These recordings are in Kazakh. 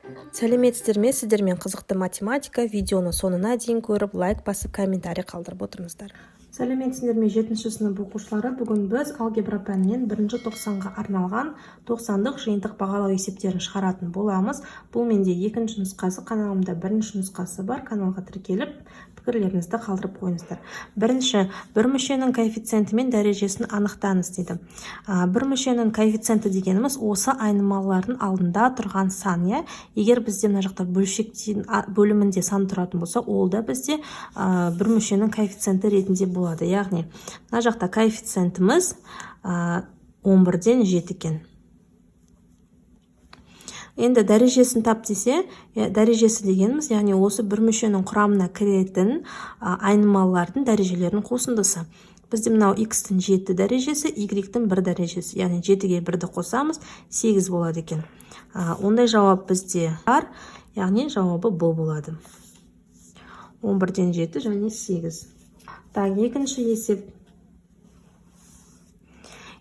Сәлеметсіздер ме! Сіздермен «Қызықты математика». Видеоны соңына дейін көріп, лайк басып, комментарий қалдырып отырыңыздар. Сәлеметсіздер ме, жетінші сынып оқушылары! Бүгін біз алгебра пәнінен бірінші тоқсанға арналған тоқсандық жиынтық бағалау есептерін шығаратын боламыз. Бұл менде екінші нұсқасы, каналымда бірінші нұсқасы бар. Каналға тіркеліп, пікірлеріңізді қалдырып қойыңыздар. Бірінші: бір мүшенің коэффициенті мен дәрежесін анықтаңыз дейді. Бір мүшенің коэффициенті дегеніміз — осы айнымалылардың алдында тұрған сан, иә. Егер бізде мына жақта бөлшектен бөлімінде сан тұратын болса, ол да бізде бір мүшенің коэффициенті ретінде болады. Яғни мына жақта коэффициентіміз 11-ден 7 екен. Енді дәрежесін тап десе, дәрежесі дегеніміз, яғни осы бір мүшенің құрамына кіретін айнымалылардың дәрежелерінің қосындысы. Бізде мынау x-тің 7 дәрежесі, y-тің 1 дәрежесі, яғни 7-ге 1-ді қосамыз, 8 болады екен. Ондай жауап бізде бар, яғни жауабы Б болады: 11-ден 7 және 8. Так, екінші есеп: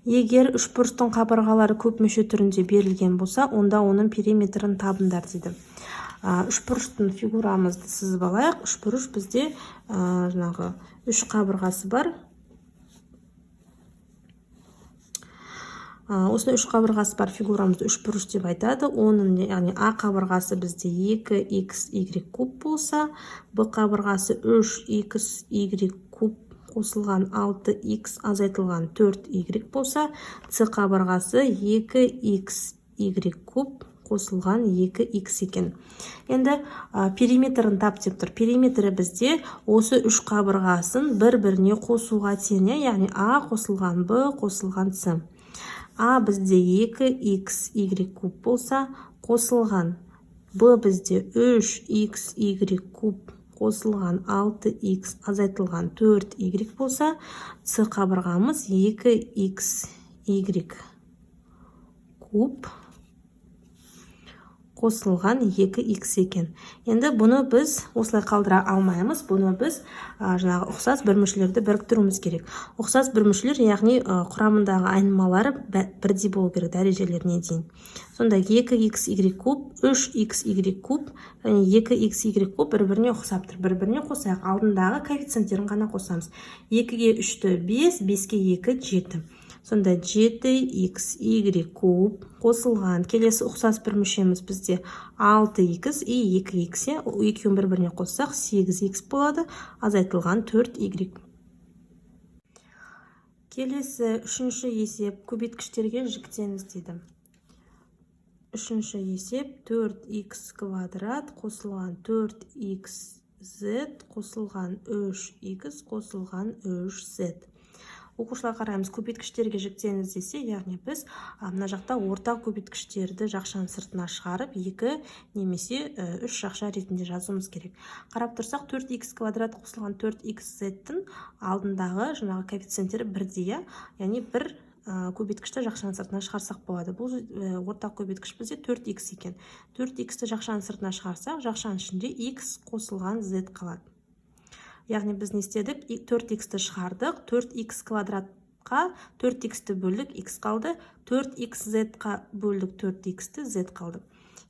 егер үшбұрыштың қабырғалары көп мүше түрінде берілген болса, онда оның периметрін табыңдар дейді. Үшбұрыштың фигурамызды сызып алайық. Үшбұрыш бізде жаңағы үш қабырғасы бар. Осындай үш қабырғасы бар фигурамызды үшбұрыш деп айтады. Оның, яғни А қабырғасы бізде 2x y куб болса, Б қабырғасы 3x y куб қосылған 6x азайтылған 4y болса, С қабырғасы 2x y куб қосылған 2x екен. Енді периметрін тап деп тұр. Периметрі бізде осы үш қабырғасын бір біріне қосуға тең, иә? Яғни А қосылған Б қосылған С. А бізде 2x y куб болса, қосылған Б бізде 3x y куб қосылған 6x азайтылған 4y болса, С қабырғамыз 2x y куб қосылған 2x екен. Енді бұны біз осылай қалдыра алмаймыз. Бұны біз жаңағы ұқсас бір мүшелерді біріктіруіміз керек. Ұқсас бір мүшелер, яғни құрамындағы айнымалары бірдей болу керек дәрежелеріне дейін. Сонда 2x y куб, 3x y куб және 2x y куб бір біріне ұқсап тұр. Бір біріне қосайық, алдындағы коэффициенттерін ғана қосамыз. 2-ге 3-ті 5, 5-ке 2 7. Сонда 7x y куб қосылған, келесі ұқсас бір мүшеміз бізде 6x и 2x, иә, екеуін бір біріне қоссақ, 8x болады, азайтылған 4y. Келесі үшінші есеп: көбейткіштерге жіктеңіз дейді. Үшінші есеп: 4x квадрат қосылған 4xz қосылған 3x қосылған 3z. Оқушылар, қараймыз: көбейткіштерге жіктеңіз десе, яғни біз мына жақта ортақ көбейткіштерді жақшаның сыртына шығарып, екі немесе үш жақша ретінде жазуымыз керек. Қарап тұрсақ, 4x квадрат қосылған 4xz-тің алдындағы жаңағы коэффициенттері бірдей, иә, яғни бір көбейткішті жақшаның сыртына шығарсақ болады. Бұл ортақ көбейткіш бізде 4x екен. 4x-ті жақшаның сыртына шығарсақ, жақшаның ішінде x қосылған z қалады. Яғни біз не істедік? 4x-ті шығардық, 4x квадратқа 4x-ті бөлдік, x қалды, 4xz-қа бөлдік 4x-ті, z қалды.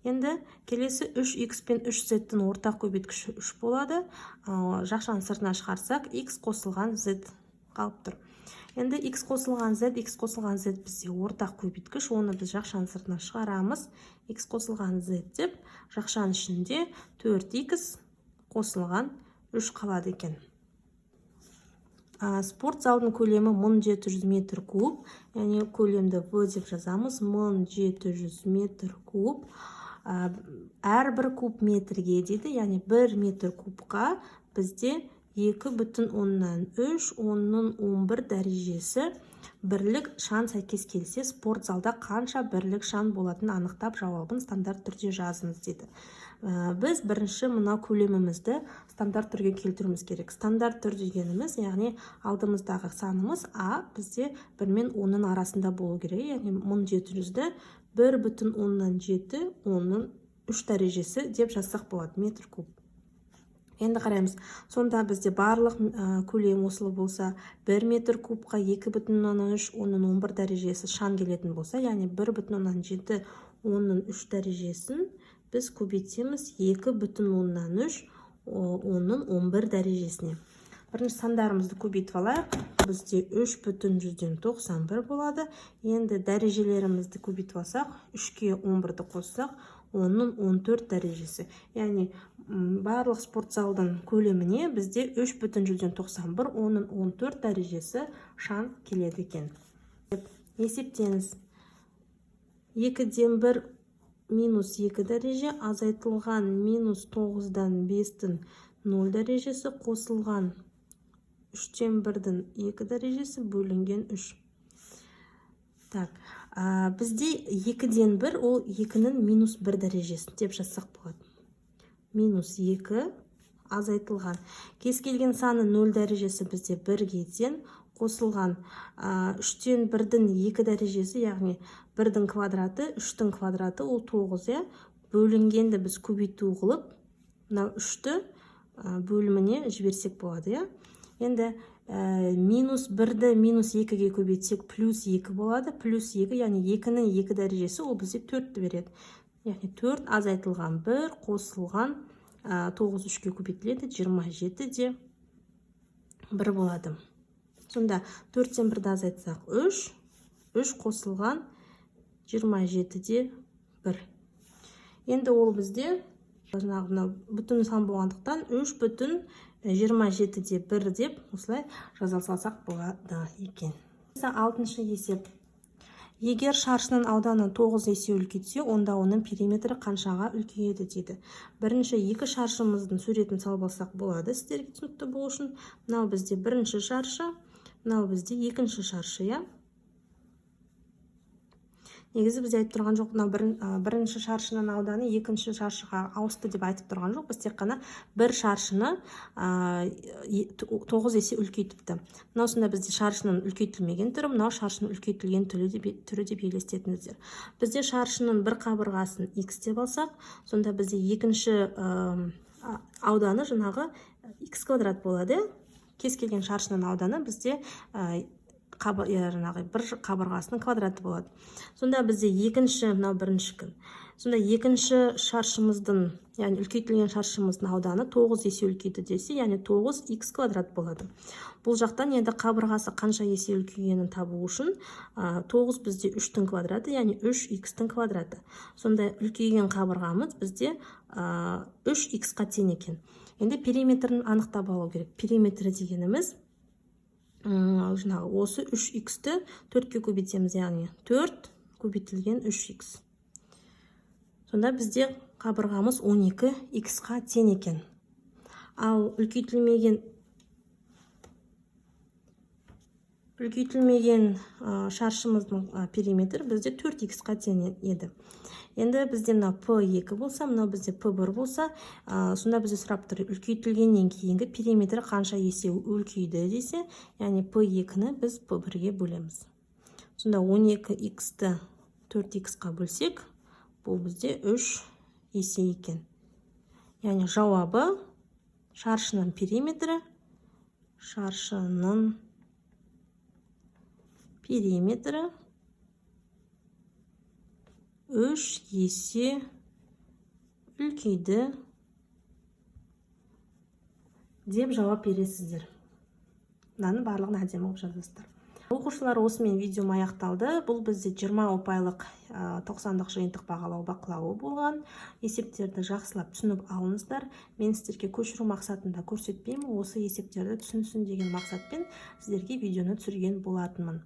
Енді келесі 3x пен 3z-тің ортақ көбейткіші 3 болады. Жақшаның сыртына шығарсақ, x қосылған z қалып тұр. Енді x қосылған z, x қосылған z бізде ортақ көбейткіш, оны біз жақшаның сыртына шығарамыз. X қосылған z деп, жақшаның ішінде 4x қосылған 3 қалады екен. Спорт залдың көлемі 1700 метр куб, яғни көлемді В деп жазамыз, 1700 метр куб. Әрбір куб метрге дейді, яғни 1 метр кубқа бізде 2,3 10-ның 11 дәрежесі бірлік шаң сәйкес келсе, спорт залда қанша бірлік шаң болатынын анықтап, жауабын стандарт түрде жазыңыз дейді. Біз бірінші мына көлемімізді стандарт түрге келтіруіміз керек. Стандарт түр дегеніміз, яғни алдымыздағы санымыз а бізде бір мен онның арасында болу керек, яғни 1700-ді 1,7 10-ның 3 дәрежесі деп жазсақ болады, метр куб. Енді қараймыз: сонда бізде барлық көлем осылы болса, 1 метр кубқа 2,3 10-ның 11 дәрежесі шаң келетін болса, яғни 1,7 10-ның 3 дәрежесін біз көбейтеміз 2,3 онның 11 дәрежесіне. Бірінші сандарымызды көбейтіп алайық. Бізде 3,91 болады. Енді дәрежелерімізді көбейтіп алсақ, 3-ке 11-ді қоссақ, онның 14 дәрежесі. Яғни барлық спортзалдың көлеміне бізде 3,91 онның 14 дәрежесі шаң келеді екен. Есептеңіз. 2-ден 1 минус 2 дәреже азайтылған минус 9-дан 5-тің 0 дәрежесі қосылған 3-тен 1-дің 2 дәрежесі бөлінген 3. Так, бізде 2-ден 1 ол 2-нің минус 1 дәрежесі деп жазсақ болады. Минус 2 азайтылған. Кез келген саны 0 дәрежесі бізде 1-ге тең, қосылған 3-тен 1-дің 2 дәрежесі, яғни 1-дің квадраты, 3-тің квадраты ол 9, иә. Бөлінгенді біз көбейту қылып, мынау 3-ті бөліміне жіберсек болады, иә. Енді минус 1-ді минус 2-ге көбейтсек, плюс 2 болады. Плюс 2, яғни 2-нің 2 дәрежесі ол бізде 4-ті береді. Яғни 4 азайтылған 1 қосылған 9 3-ке көбейтіледі, 27 де 1 болады. Сонда 4-тен 1-ді азайтсақ 3, 3 қосылған 27 де 1. Енді ол бізде жаңағы мынау бүтін сан болғандықтан 3,27 де 1 деп осылай жаза салсақ болады екен. Алтыншы есеп. Егер шаршының ауданы 9 есе үлкейтсе, онда оның периметрі қаншаға үлкейеді дейді. Бірінші екі шаршымыздың суретін салып алсақ болады, сіздерге түсінікті болу үшін. Мынау бізде бірінші шаршы, мынау бізде екінші шаршы, иә. Негізі бізде айтып тұрған жоқ, мынау бірінші шаршының ауданы екінші шаршыға ауысты деп айтып тұрған жоқ. Біз тек қана бір шаршыны 9 есе үлкейтіпті. Мынау сонда бізде шаршының үлкейтілмеген түрі, мынау шаршының үлкейтілген түрі деп елестетіңіздер. Бізде шаршының бір қабырғасын x деп алсақ, сонда бізде екінші ауданы жаңағы x квадрат болады. Кез келген шаршының ауданы бізде жаңағы бір қабырғасының квадраты болады. Сонда бізде екінші, мынау бірінші күн. Сонда екінші шаршымыздың, яғни үлкейтілген шаршымыздың ауданы 9 есе үлкейді десе, яғни 9 х квадрат болады. Бұл жақтан енді қабырғасы қанша есе үлкейгенін табу үшін, 9 бізде 3-тің квадраты, яғни 3х-тің квадраты. Сонда үлкейген қабырғамыз бізде 3х-қа тең екен. Енді периметрін анықтап алу керек. Периметрі дегеніміз жаңағы осы 3х-ті 4-ке көбейтеміз, яғни 4 көбейтілген 3х. Сонда бізде қабырғамыз 12х-қа тең екен. Ал үлкейтілмеген шаршымыздың периметрі бізде 4х-қа тең еді. Енді бізде мынау P2 болса, мынау бізде P1 болса, сонда бізде сұрап тұр, үлкейтілгеннен кейінгі периметрі қанша есе үлкейді десе, яғни P2-ні біз P1-ге бөлеміз. Сонда 12х-ті 4х-қа бөлсек, бұл бізде 3 есе екен. Яғни жауабы шаршының периметрі, шаршының периметрі 3 есе үлкейді деп жауап бересіздер. Мынаның барлығын әдемі қылып жазасыздар. Оқушылар, осымен видеом аяқталды. Бұл бізде 20 ұпайлық 90-дық жиынтық бағалау бақылауы болған. Есептерді жақсылап түсініп алыңыздар. Мен сіздерге көшіру мақсатында көрсетпеймін. Осы есептерді түсінсін деген мақсатпен сіздерге видеоны түсірген болатынмын.